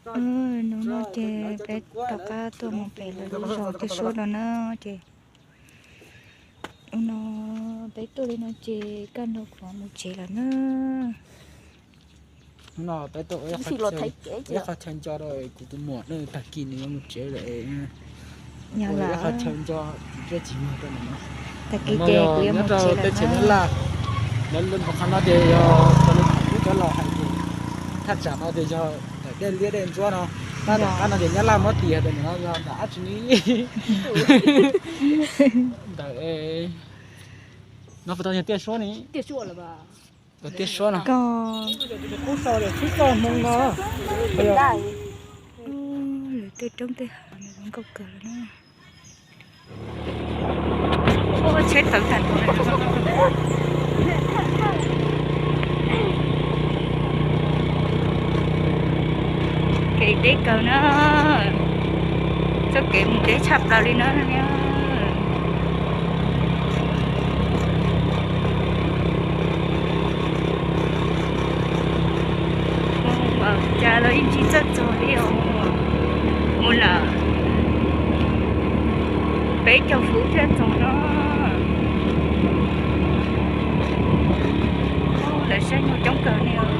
Hnub no ces peb rov qab tuaj mus pem lawv lub zos Tiaj Suab no na, ces hnub no peb tuaj li no ces kaj ntug kuv mus tsev lawm na. Hnub no peb tuaj ua ib qho chaw nco rau kuv tus muam na, tag kis nws yuav mus tsev lawm. Ua ib qho chaw nco tsis tsiaj tsis muag rau nws no. Tag kis ces kuv yuav mus tsev lawm na. Lawv lub qhov no ces yog cov laus hais tias thaj tsam no ces yog daim dej liab dej ntsuab no, tab tom qab no ces Nyab Laj muab tis tias ntawm no yog ntawm dab tsi ni. Ntawm no puas tau yog Tiaj Suab ni? Tiaj Suab no. Lawv tej roob tej hav no zoo nkauj kawg li na. Tsheb tawm tag nrho. Kev deb kawg na, txoj kev mus deb tshaj plaws li na. Mus npaum cas los yeej tsis txawj txog li os. Mus lawm peb caug fuv thiaj txog no. Lawv saib nyuj coob kawg li os.